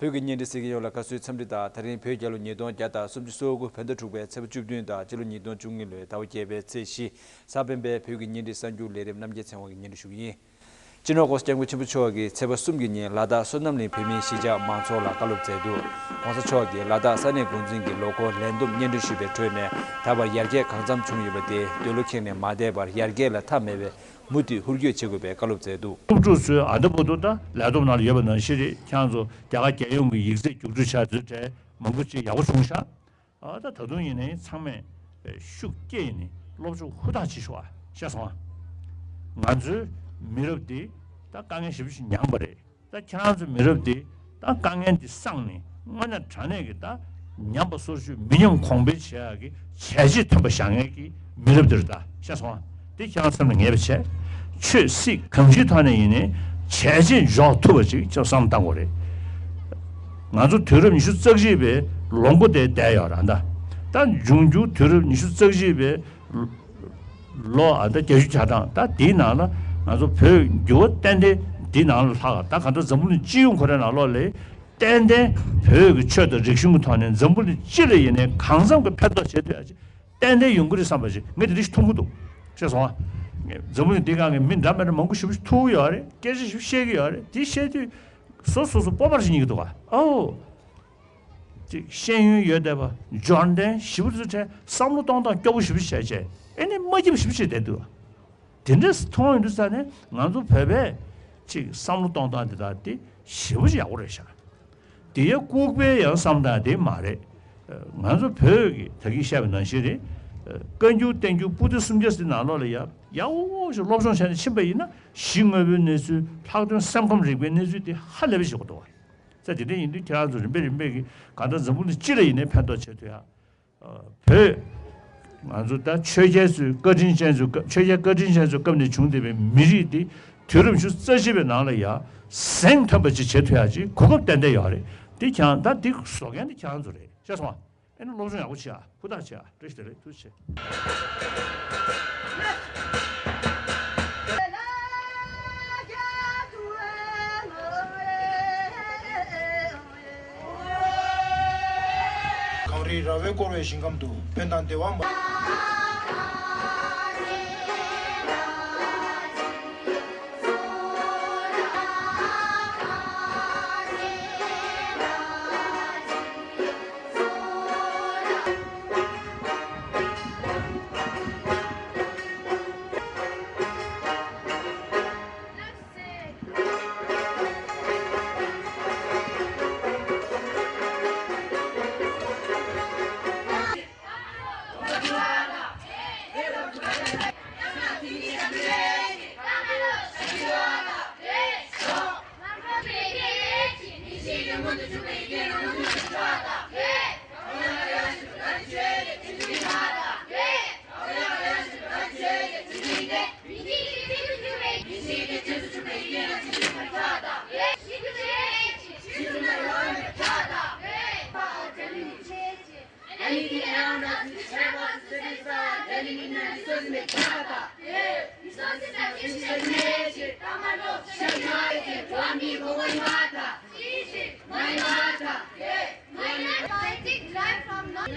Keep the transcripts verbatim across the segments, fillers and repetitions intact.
བོད་ཀྱི་བརྙན་འཕྲིན་གཟིགས་མཁན་ཡོངས་ལ་བཀའ་ཟུར་འཚམས་འདྲི་དང་། ད་རིང་བོད་རྒྱལ་ལོ་ཉིས་སྟོང་བརྒྱ་དང་སུམ་ཅུ་སོ་དགུ་བོད་ཟླ་དྲུག་པའི་ཚེས་པ་བཅུ་བདུན་དང་སྤྱི་ལོ་ཉིས་སྟོང་བཅུ་གཉིས་ལོའི་ཟླ་བ་བརྒྱད་པའི་ཚེས་བཞི། གཟའ་སྤེན་པའི་བོད་ཀྱི་བརྙན་འཕྲིན་གསར་འགྱུར་ལས་རིམ་རྣམ་རྒྱལ་ཚེ་དབང་གིས་སྙན་སྒྲོན་ཞུ་གི་ཡིན། སྤྱི་ནོར་༸གོང་ས་༸སྐྱབས་མགོན་ཆེན་པོ་མཆོག་གིས་ཚེས་པ་གསུམ་གྱི་ཉིན་ལ་དྭགས་བསོད་ནམས་གླིང་བོད་མིའི་གཞིས་ཆགས་མང་ཚོགས་ལ་བཀའ་སློབ་སྩལ་འདུག ༸གོང་ས་མཆོག་གིས་ལ་དྭགས་ས་གནས་འགོ་འཛིན་གྱི་ལོ་འཁོར་ལས་བསྡོམས་སྙན་སྒྲོན་ཞུས་པའི་ཁྲོད་ནས། ད་བར་ཡར་རྒྱས་གང་འཚམ་བྱུང་ཡོད་པ་དེ་འདོད་བློ་ཁེངས་ནས་མ་བསྡད་པར། ཡར་རྒྱས་ལ་མཐའ་མེད་པའི་མུ་མཐུད་ཧུར་སྐྱོད་བྱེད་དགོས་པའི་བཀའ་སློབ་སྩལ་འདུག་སློབ་ཕྲུག་ཚོས་ཨ་ད་བར་དུ་ད་ལས་བསྡོམས་ནང་ལ་ཡོད་པ་ནང་བཞིན་རེད། ཁྱེད་རང་ཚོ་རྒྱ་གར་རྒྱལ་ཡོངས་ཀྱི་ཡིག་ཚད་རྒྱུགས་སྤྲོད་བྱ་རྩིས་གྲས་མང་པོ་ཅིག་ཡག་པོ་བྱུང་ཤག་ཨ་ད་ད་དུང་ཡིན་ནའི་ཚང་མས་ཤུགས་བསྐྱེད་ནས་སློབ་སྦྱོང་ཧུར་ཐག་བྱེད་ཤོག་ཨ། ཤེས་སོང་ཨ། ང་ཚོའི་མི་རབས་འདི་ད་དཀའ་ངལ་ཞེ་པོ་ཞིག་མྱངས་པ་རེད། ད་ཁྱེད་རང་ཚོའི་མི་རབས་འདི་ད་དཀའ་ངལ་འདི་སངས་ནས་དངོས་གནས་དྲང་གནས་ཀྱི་ད་ཉམས་པ་སོར་ཆུད་མི་ཉམས་གོང་འཕེལ་བྱེད་ཡག་གི་བྱས་རྗེས་ཐོན་པ་བཞག་མཁན་གྱི་མི་རབས་འདི་རེད། ད་ཤེས་སོང་ཨ། དེ་ཁྱེད་རང་སེམས་ལ་ངེས་པ་བྱས། ཆོས་སྲིད་གང་ཅིའི་ཐོག་ནས་ཡིན་ནའི་བྱས་རྗེས་འཇོག་ཐུབ་པ་ཅིག་ཁྱེད་བསམ་བློ་བཏང་དགོས་རེད། ང་ཚོ་དུས་རབས་ཉི་ཤུ་རྩ་གཅིག་པའི་ལོ་མགོ་དེ་བསྡད་ཡོད་རེད་ད། ད་འབྱུང་འགྱུར་དུས་རབས་ཉི་ཤུ་རྩ་གཅིག་པའི་ལོ་ཨ་ད་བརྒྱད་ཅུ་གྱ་གྲངས་ད་དེའི་ནང་ལ་ང་ཚོ་བོད་འགྱུར་བ་ཏན་ཏན་འདི་ནང་ལ་ལྷག་ད་ག་འདྲ་འཛམ་བུ་གླིང་སྤྱི་ཡོངས་ཁོ་རའི་ནང་ལོགས་ལ་ཏན་ཏན་བོད་ཀྱི་ཆོས་དང་རིག་གཞུང་གི་ཐོག་ནས་འཛམ་བུ་གླིང་སྤྱི་ལ་ཡིན་ནའི་གང་འཚམ་གྱི་ཕན་ཐོགས་བྱེད་ཐུབ་ཡ་ཅིག་ཏན་ཏན་ཡོང་གི་རེད་བསམ་པ་ཞིག་ངས་དེ་འདྲ་ཞིག་མཐོང་གི་འདུག་ཤེས་སོང་ཨ། འཛམ་བུ་གླིང་འདི་སྒང་གི་མི་འདྲ་མི་འདྲ་མང་པོ་ཞེ་པོ་ཞིག་ཐུག་གི་ཡོད་རེད། སྐད་ཆ་ཞིག་བཤད་ཀྱི་ཡོད་རེད། དེ་བཤད་དུས་སོ་སོ་སོ་སྤོབས་པ་ཞིག་རྙེད་ཀྱི་འདུག་ག་ཨོ། ཅིག་ཤེས་ཡོན་ཡོད་བསྡད་པ་འབྱོར་ལྡན་ཞེ་པོ་ཅིག་བྱས་བསམ་བློ་གཏོང་སྟངས་སྐྱོ་པོ་ཞེ་པོ་ཅིག་བྱས་བྱས་ཨེ་ནི་མ་སྐྱིད་པ་ཞེ་པོ་ཅིག་བསྡད་འདུག་དེ་འདྲ་མཐོང་ཡོང་དུས་ཙ་ནས་ང་ཚོ་བོད་པས་ཅིག་བསམ་བློ་གཏོང་སྟངས་དེ་དག་དེ་ཞེ་པོ་ཅིག་ཡག་པོ་རེད་ཤག་དེ་ཡང་ལྐུགས་པའི་ཡང་བསམ་སྟངས་དེ་མ་རེད། ང་ཚོ་བོད་ཀྱི་ད་གིན་བཤད་པ་ནང་བཞིན་རེད། བཀའ་འགྱུར་བསྟན་འགྱུར་པོ་ཏི་སུམ་བརྒྱ་ཟེར་ནང་ལོགས་ལ་ཡག་ཡག་པོ་ཞིག་སློབ་སྦྱོང་བྱས་ནས་ཕྱིན་པ་ཡིན་ན་གཞི་དངོས་པོའི་གནས་ཚུལ་ལྷག་དོན་སེམས་ཁམས་རིག་པའི་གནས་ཚུལ་དེ་ཧ་ལས་པ་ཞིག་གོ་འདུག་བ། ས་དེ་འདྲ་ཡིན་དུས་ཁྱེད་རང་ཚོ་རིམ་པས་རིམ་པས་ཀྱིས་གང་ལྟར་འཛམ་བུ་གླིང་སྤྱི་ལ་ཡིན་ནའི་ཕན་ཐོགས་བྱེད་ཐུབ་ཡ། བོད། ང་ཚོ་ད་ཆོས་རྒྱལ་ཚོའི་བཀའ་དྲིན་ཅན་ཚོའི་སྐབས་ཆོས་རྒྱལ་བཀའ་དྲིན་ཅན་ཚོའི་སྐབས་ནས་བྱུང་བསྡད་པའི་མི་རིགས་འདི་དུས་རབས་ཉི་ཤུ་རྩ་གཅིག་པའི་ནང་ལ་ཡ་གཟེངས་ཐོན་པ་ཅིག་བྱེད་ཐུབ་ཡ་ཅིག་གོ་སྐབས་ཏན་ཏན་ཡོད་རེད། འདི་ཁྱེད་རང་ད་འདི་བཟོ་མཁན་འདི་ཁྱེད་རང་ཚོ་རེད། ཤེས་སོང་ཨ། ཨེ་ནི་སློབ་སྦྱོང་ཡག་པོ་བྱེད་ཨ། ཧུར་ཐག་བྱེད་ཨ། བཀྲ་ཤིས་བདེ་ལེགས། ཐུགས་རྗེ་ཆེ། གངས་རིའི་ར་བས་བསྐོར་བའི་ཞིང་ཁམས་སུ་ཕན་དང་བདེ་བ་མ། Anything around us is terrible to civilize our daily human resources may cut up. Resources are just a magic. One people, one water. Easy. My water. My water. I take life from not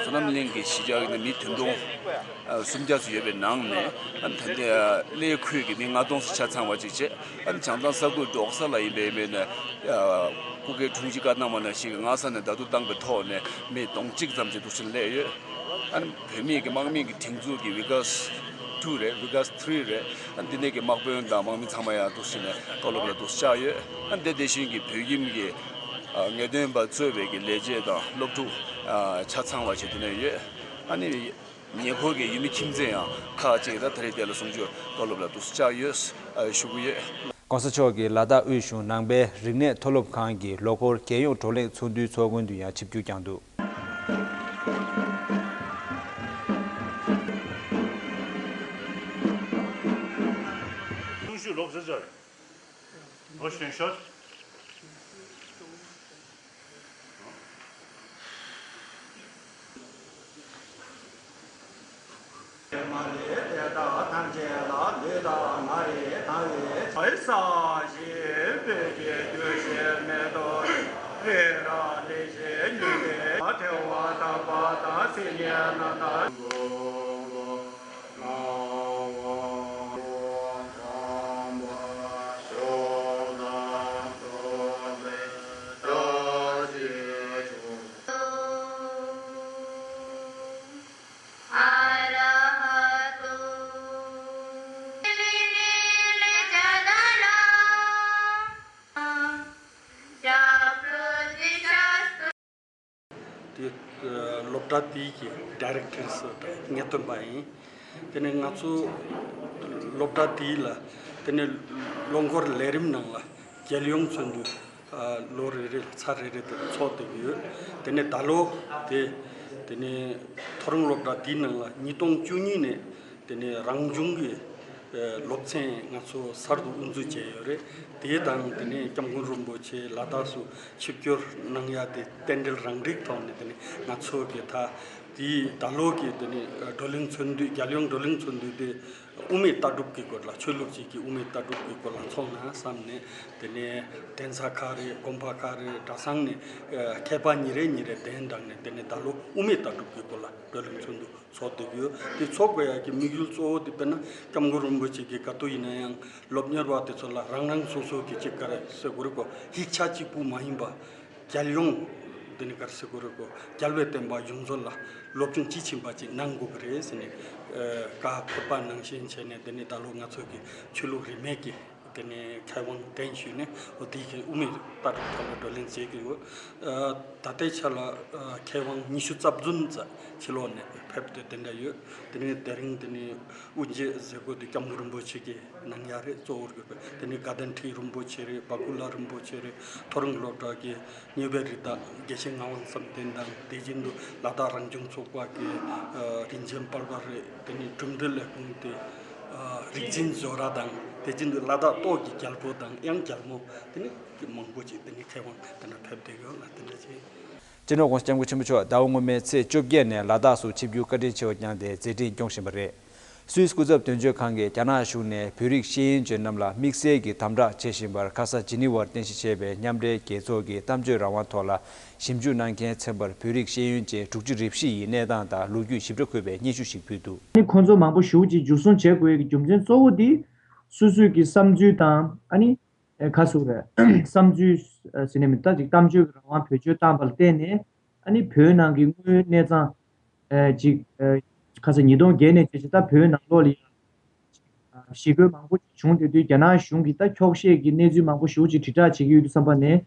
བསོད་ནམས་གླིང་གི་གཞིས་ཆགས་ཀྱི་ནང་མི་བདུན་སྟོང་སུམ་བརྒྱ་ཙམ་ཡོད་པའི་ནང་ནས་ད་ལྟའི་གླེ་ཁུལ་གྱི་མི་ལྔ་སྟོང་ཙམ་ཆ་ཚང་བ་ཅིག་བྱས། ཨ་ནི་བྱང་ཐང་ས་ཁུལ་འབྲོག་ས་ལ་ཡིན་པའི་མི་ནི་སྐུ་སྒེར་དྲུང་ཆེ་བཀའ་གནང་བ་ནང་བཞིན་གྱི་སྔ་ས་ནས་བརྡ་ཐོ་བཏང་པའི་ཐོག་ནས་མི་སྟོང་གཅིག་ཙམ་ཅིག་འདུག་སེ་སླེབས་ཡོད། ཨ་ནི་བོད་མིའི་གི་དམག་མིའི་གི་སྒྲིག་འཛུགས་ཀྱི་ཝི་ཀཱས་ཊུ་རེད། ཝི་ཀཱས་ཐི་རི་རེད། ཨ་ནི་འདི་ནས་གི་དམག་དཔོན་དང་དམག་མི་ཚང་མ་ཡང་འདུག་སེ་ནས་བཀའ་སློབ་ལ་འདུག་སེ་བཅར་ཡོད། ཨ་ནི་དེ་དེ་བཞིན་གྱི་བོད་ཁྱིམ་གྱི་ངེས་སྟོན་པ་གཙོས་པའི་གི་ལས་བྱེད་དང་སློབ་ཕྲུག་ཆ་ཚང་བ་ཞིག་དེ་ནས་ཡོད། ཨ་ནི་ཉེ་འཁོར་གྱི་ཡུལ་མི་ཁྱིམ་མཚེས་ཡང་ཁག་ཅིག་ད་ད་རེས་དེ་ལ་གསུང་ཆོས་བཀའ་སློབ་ལ་འདུག་སེ་བཅར་ཡོད་ཞུ་གི་ཡོད། ༸གོང་ས་མཆོག་གིས་ལ་དྭགས་དབུས་གཞུང་ནང་པའི་རིག་གནས་མཐོ་སློབ་ཁང་གི་ལོ་འཁོར་རྒྱལ་ཡོངས་བགྲོ་གླེང་ཚོགས་འདུའི་ཚོགས་མགོན་དུ་ཡང་ཆིབས་བསྒྱུར་བསྐྱངས་འདུག་གསུང་ཆོས་ལོག་ཟེར་ཟེར། ལོ་གཞོན་ཤོས། དེ་སློབ་གྲྭ་དེའི་གི་ཌའི་རེག་ཊར་དང་ངེས་སྟོན་པ་ཡིན། དེ་ནས་ང་ཚོ་སློབ་གྲྭ་དེའི་ལ་དེ་ནས་ལོ་འཁོར་ལས་རིམ་ནང་ལ་རྒྱལ་ཡོངས་ཚོགས་འདུ་ལོ་རེ་རེ་ལ་ཚར་རེ་རེ་དེ་ཚོགས་བསྡད་ཀྱི་ཡོད། དེ་ནས་ད་ལོ་དེ་དེ་ནས་མཐོ་རིམ་སློབ་གྲྭ་དེའི་ནང་ལ་ཉིས་སྟོང་བཅུ་གཉིས་ནས་དེ་ནས་རང་བྱུང་གི་ཨ་སློབ་ཚན་ང་ཚོ་གསར་དུ་དབུ་འཛུགས་བྱས་ཡོད་རེད། དེ་དང་དེ་ནས་སྐྱབས་མགོན་རིན་པོ་ཆེ་ལ་དྭགས་སུ་ཆིབས་བསྒྱུར་གནང་ཡ་དེ་རྟེན་འབྲེལ་རང་འགྲིག་ཐོག་ནས་དེ་ནས་ང་ཚོ་གི་ད་དེའི་ད་ལོ་གི་དེ་ནས་བགྲོ་གླེང་ཚོགས་འདུ་རྒྱལ་ཡོངས་བགྲོ་གླེང་ཚོགས་འདུ་དེ་དབུ་མའི་ལྟ་གྲུབ་ཀྱི་སྐོར་ལ་ཆོས་ལུགས་གཅིག་གི་དབུ་མའི་ལྟ་གྲུབ་ཀྱི་སྐོར་ལ་ཚོགས་ན་བསམ་ནས་དེ་ནས་གདན་ས་ཁག་རེད། དགོན་པ་ཁག་རེད། གྲྭ་ཚང་ནས་ཨ་མཁས་པ་གཉིས་རེ་གཉིས་རེ་གདན་དྲངས་ནས་དེ་ནས་ད་ལོ་དབུ་མའི་ལྟ་གྲུབ་ཀྱི་སྐོར་ལ་བགྲོ་གླེང་ཚོགས་འདུ་ཚོགས་བསྡད་ཡོད། དེ་ཚོགས་དགོས་ཡག་གི་དམིགས་ཡུལ་གཙོ་བོ་དེ་དཔེར་ན་སྐྱབས་མགོན་རིན་པོ་ཆེ་གིས་ག་དུས་ཡིན་ན་ཡང་སློབ་གཉེར་བ་དེ་ཚོ་ལ་རང་རང་སོ་སོ་གི་ཅིག་ག་རེ་ཟེར་དགོས་རེད་གོ། ཡིག་ཆ་གཅིག་པུ་མ་ཡིན་པ་རྒྱལ་ཡོངས་དེ་ནི་ག་རེ་ཟེར་དགོས་རེད་གོ། རྒྱལ་བའི་བསྟན་པ་ཡོངས་རྫོགས་ལ་སློབ་སྦྱོང་དཔྱིས་ཕྱིན་པ་ཅིག་གནང་དགོས་ཀྱི་རེད་ཟེར་ནས་ཨ་བཀའ་ཕེབས་པ་ནང་བཞིན་བྱས་ནས་དེ་ནི་ད་ལོ་ང་ཚོ་གི་ཆོས་ལུགས་རིས་མེད་ཀྱི་དེ་ནས་མཁས་དབང་གདན་ཞུས་ནས་འོ་དེའི་གི་དབུ་མའི་ལྟ་གྲུབ་ཐོག་ལ་བགྲོ་གླེང་བྱེད་ཀྱི་ཡོད། ཨ་ད་ལྟའི་ཆ་ལ་ཨ་མཁས་དབང་ཉི་ཤུ་རྩ་བདུན་ཙམ་ཕྱི་ལོགས་ནས་ཕེབས་ཏེ་དེ་འདྲ་ཡོད། དེ་ནས་དེ་རིང་དེ་ནས་དབུ་འབྱེད་ཟེར་དགོས་དུས་སྐྱབས་མགོན་རིན་པོ་ཆེ་གིས་གནང་ཡ་རེད། གཙོ་བོར་གྱུར་པའི་དེ་ནས་དགའ་ལྡན་ཁྲི་རིན་པོ་ཆེ་རེད། བ་ཀུ་ལ་རིན་པོ་ཆེ་རེད། མཐོ་རིམ་སློབ་གྲྭ་གི་གཉེར་པའི་རིགས་དང་དགེ་བཤེས་ངག་དབང་བསམ་གཏན་དང་། དེ་བཞིན་དུ་ལ་དྭགས་རང་སྐྱོང་ཚོགས་པ་གི་ཨ་རིན་ཆེན་དཔལ་འབར་རེད། དེ་ནས་གྲུབ་འབྲས་ལས་ཁུངས་ཏེ་ཨ་རིག་འཛིན་ཇོ་ར་དང་། དེ་བཞིན་དུ་ལ་དྭགས་སྟོད་ཀྱི་རྒྱལ་པོ་དང་ཡང་རྒྱལ་མོ་དེ་ནས་མང་པོ་ཅིག་དེ་ནས་མཁས་དབང་དེ་འདྲ་ཕེབས་བསྡད་ཡོད་ལ། དེ་འདྲ་ཅིག་སྤྱི་ནོར་༸གོང་ས་༸སྐྱབས་མགོན་ཆེན་པོ་མཆོག་ཟླ་བ་སྔོན་མའི་ཚེས་བཅོ་བརྒྱད་ནས་ལ་དྭགས་སུ་ཆིབས་བསྒྱུར་བཀའ་དྲིན་ཆེ་བ་བསྐྱངས་ཏེ་མཛད་འཕྲིན་སྐྱོང་བཞིན་པ་རེད། སུད་སི་སྐུ་ཚབ་དོན་གཅོད་ཁང་གིས་རྒྱ་ནག་གཞུང་ནས་བོད་རིགས་ཤེས་ཡོན་ཅན་རྣམས་ལ་དམིགས་བསལ་གྱི་དམ་དྲག་བྱེད་བཞིན་པར་ཁ་ས་ཇི་ནི་ཝར་རྟེན་གཞི་བྱས་པའི་མཉམ་འབྲེལ་རྒྱལ་ཚོགས་ཀྱི་གཏམ་བརྗོད་རང་དབང་ཐོག་ལ་ཞིབ་འཇུག་གནང་མཁན་ཚན་པར་བོད་རིགས་ཤེས་ཡོན་ཅན་དྲུག་ཅུ་རེ་བཞི་ཡི་གནས་སྟངས་དང་ལོ་རྒྱུས་ཞིབ་ཕྲ་འཁོད་པའི་སྙན་ཞུ་ཞིག་ཕུལ་འདུག་ཨ་ནི་ཁོང་ཚོ་མང་པོ་ཞེ་པོ་ཅིག་འཇུ་བཟུང་བྱེད་དགོས་ཀྱི་རྒྱུ་མཚན་གཙོ་བོ་དེ་སོ་སོའི་གི་བསམ་ཚུལ་དང་ཨ་ནི་ཨེ་ཁ་སུ་རེད། བསམ་ཚུལ་ཨ་ཟེར་ནས་མི་ད་ཅིག་གཏམ་བརྗོད་ཀྱི་རང་དབང་བེད་སྤྱོད་བཏང་པ་ལ་བརྟེན་ནས་ཨ་ནི་བོད་ནང་གི་དངོས་ཡོད་གནས་སྟངས་ཨེ་ཅིག་ཨེ་ཁ་ས་ཉིས་སྟོང་བརྒྱད་ནས་བྱས་ཙང་ད་བོད་ནང་ལོགས་ལ་ཡང་ཞི་རྒོལ་མང་པོ་ཅིག་བྱུང་བསྡད་དུས་རྒྱ་ནག་གཞུང་གིས་ད་འཁྱོག་བཤད་ཀྱི་གནས་ཚུལ་མང་པོ་ཞེ་པོ་ཅིག་དྲིལ་བསྒྲགས་བྱེད་ཀྱི་ཡོད་དུས་ཙམ་པ་ནས་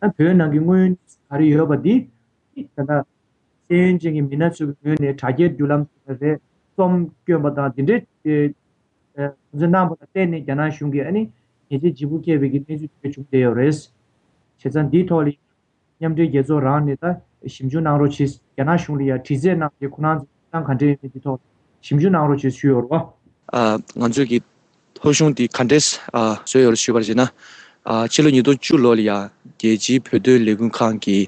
ད་བོད་ནང་གི་དངོས་ཡོད་གནས་ཚུལ་ག་རེ་ཡོད་པ་འདི་ད་ལྟ་ཤེས་ཡོན་ཅན་གྱི་མི་སྣ་ཚོའི་ངོས་ནས་དྲ་རྒྱའི་བརྒྱུད་ལམ་རེད། རྩོམ་བསྐྱོན་པ་དང་དེ་འདྲའི་དེ་ཨེ་ཁོང་ཚོས་གནང་བ་ལ་བརྟེན་ནས་རྒྱ་ནག་གཞུང་གིས་ཨ་ནི་ཉེས་ཆད་ལྗིད་པོ་བཀལ་བའི་གི་གནས་ཚུལ་དེ་བྱུང་བསྡད་ཡོད་རེད། བྱས་ཙང་འདིའི་ཐོག་ལ་མཉམ་འབྲེལ་རྒྱལ་ཚོགས་རང་ནས་ད་ཞིབ་འཇུག་གནང་རོགས་བྱེད། རྒྱ་ནག་གཞུང་ལ་ཡང་དྲི་རྩད་གནང་སྟེ་ཁོ་རང་ཚོ་གནས་སྟངས་ག་འདྲ་ཡོད་མེད་ཀྱི་ཐོག་ཞིབ་འཇུག་གནང་རོགས་བྱེད་ཞུས་ཡོད་རེད་བ། ཨ་ང་ཚོས་ཀྱི་ཐོ་གཞུང་འདི་ག་འདྲས་ཨ་བཟོས་ཡོད་རེད་ཞུས་པར་བྱས་ན། ཨ་ཕྱི་ལོ་ཉིས་སྟོང་བཅུ་ལོ་ལ་ཡ་རྒྱལ་སྤྱིའི་བོད་དོན་ལས་འགུལ་ཁང་གིས་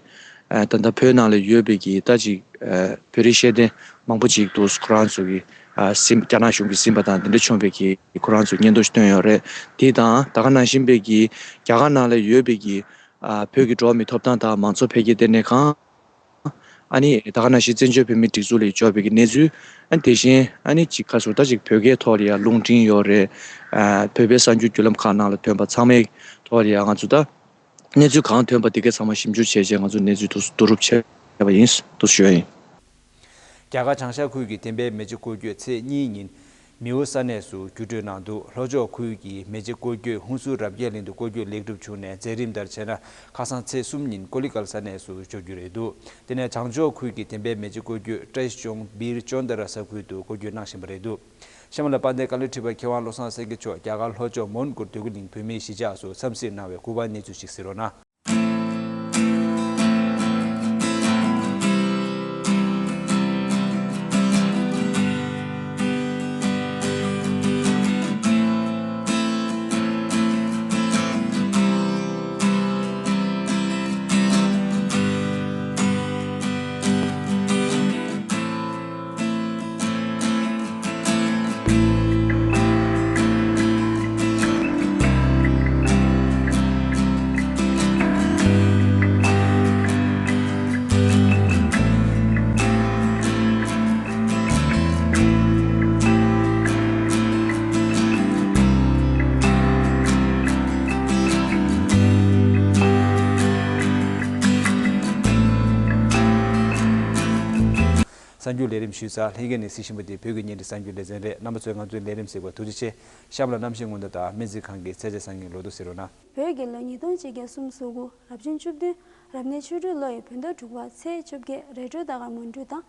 ཨ་ད་ལྟ་བོད་ནང་ལ་ཡོད་པའི་གི་ད་ཅིག་ཨ་བོད་རིགས་ཤེས་ལྡན་མང་པོ་ཅིག་འདུག་ཁོ་རང་ཚོ་གི་ཨ་ཟིན་རྒྱ་ནག་གཞུང་གིས་ཟིན་པ་དང་དེ་འདྲ་བྱུང་བའི་གི་ཁོ་རང་ཚོས་སྙན་ཐོ་ཞིག་བཏོན་ཡོད་རེད། དེ་དང་ད་ག་ནང་བཞིན་པའི་གི་རྒྱ་གར་ནང་ལ་ཡོད་པའི་གི་ཨ་བོད་ཀྱི་འགྲོ་བ་མིའི་ཐོབ་ཐང་དང་མང་གཙོ་འཕེལ་རྒྱས་ལྟེ་གནས་ཁང་། ཨ་ནི་ད་ག་ནང་བཞིན་བཙན་བྱོལ་བོད་མིའི་སྒྲིག་འཛུགས་ལ་འབྱོར་བའི་གི་གནས་ཚུལ། ཨ་ནི་ཅིག་ཁ་སོ་ད་ཅིག་བོད་སྐད་ཐོག་ལ་ཡང་རླུང་འཕྲིན་ཡོད་རེད། ཨ་བོད་པའི་གསར་འགྱུར་བརྒྱུད་ལམ་ཁག་ནང་ལ་ཐོན་པ་ཚང་མའི་ཐོག་ལ་ཡང་ང་ཚོ་ད་གནས་ཚུལ་གང་ཐོན་པ་དེ་གའི་ཚང་མ་ཞིབ་འཇུག་བྱས་རྗེས་ང་ཚོ་གནས་ཚུལ་དུ་བསྡུ་རུབ་བྱས་པ་ཡིན་དུ་ཞུ་ཡ་ཡིན། རྒྱ་གར་བྱང་ཤར་ཁུལ་གྱི་བདེན་པའི་མེ་ལྕེ་སྐོར་སྐྱོད་ཚེས་གཉིས་ཉིན། མེའོ་ས་གནས་སུ་བརྒྱུད་སྤྲོད་གནང་འདུག། ལྷོ་ཕྱོགས་ཁུལ་གྱི་མེ་ལྕེ་སྐོར་སྐྱོད་ཧུན་སུར་རབ་རྒྱས་གླིང་དུ་སྐོར་སྐྱོད་ལེགས་གྲུབ་བྱུང་ནས། མཛད་རིམ་ལྟར་བྱས་ན་ཁ་སང་ཚེས་གསུམ་ཉིན་ཀོ་ལི་གལ་ས་གནས་སུ་འབྱོར་རྒྱུ་རེད་འདུག། དེ་ནས་བྱང་ཕྱོགས་ཁུལ་གྱི་བདེན་པའི་མེ་ལྕེ་སྐོར་སྐྱོད་ཀྲེ་ཤོང་བིར་ཅོན་ཏ་ར་ས་ཁུལ་དུ་སྐོར་སྐྱོད་གནང་བཞིན་པ་རེད་འདུག། གཤམ་ལ་དཔལ་ལྡན་བཀའ་བློན་ཁྲི་པ་མཁས་དབང་བློ་བཟང་སེང་གེ་མཆོག་རྒྱ་གར་ལྷོ་ཕྱོགས་མོན་གྷོ་འདོད་རྒུ་གླིང་བོད་མིའི་གཞིས་ཆགས་སུ་འཚམས་གཟིགས་གནང་བའི་སྐུ་པར་གནས་ཚུལ་ཞིག་གཟིགས་རོགས་གནང་། གསར་འགྱུར་ལས་རིམ་ཞུས་ཚར། ལྷན་རྒྱས་ནས་གཟིགས་བཞིན་པ་འདི་བོད་ཀྱི་བརྙན་འཕྲིན་གསར་འགྱུར་ལེ་ཚན་རེད། རྣམ་པ་ཚོས་ང་ཚོའི་ལས་རིམ་གཟིགས་པར་ཐུགས་རྗེ་ཆེ། གཤམ་ལ་གནམ་གཤིས་སྔོན་བརྡ་དང་སྨན་རྩིས་ཁང་གི་ཚེས་བཅད་སང་ཉིན་ལོ་ཐོ་གཟིགས་རོགས་གནང་། བོད་ཀྱི་ལོ་ཉིས་སྟོང་ཆིག་བརྒྱ་སུམ་ཅུ་སོ་དགུ་རབ་བྱུང་བཅུ་བདུན་རབ་གནས་ཆུ་སྦྲུལ་ལོ་ཡི་བོད་ཟླ་དྲུག་པ་ཚེས་བཅོ་བརྒྱད་རེས་གྲོལ་ཟླ་སྐར་མུན་སྤྲུལ་དང་།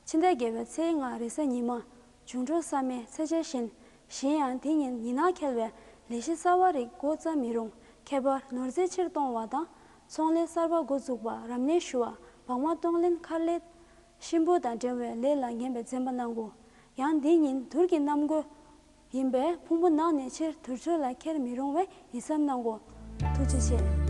ཕྱི་ཟླ་བརྒྱད་པའི་ཚེས་ལྔ་རེས་གཟའ་ཉི་མ། འབྱུང་འཕྲོད་བསམ་མེད་ཚེས་བཅད་བཞིན། གཞན་ཡང་དེ་ཉིན་ཉིན་ནག་འཁེལ་བས་ལས་གཞི་གསར་བ་རིགས་འགོ་བརྩམས་མི་རུང་། ཁྱད་པར་ནོར་རྫས་ཕྱིར་གཏོང་བ་དང་ཚོང་ལས་གསར་པ་འགོ་འཛུགས་པ། རབ་གནས་ཞུ་བ། བག་མ་གཏོང་ལེན་མཁར་ལས། གཤིན་པོ་དང་འབྲེལ་བའི་ལས་ལ་ཉན་པའི་འཛེམ་པ་གནང་དགོས། ཡང་འདི་ཉིན་དུར་གྱི་གནམ་སྒོ་ཡིན་པས་ཕུང་པོ་ནག་ནས་ཕྱིར་དུར་ཁྲོད་ལ་འཁྱེར་མི་རུང་བས་ཡིད་གཟབ་གནང་དགོས། ཐུགས་རྗེ་ཆེ།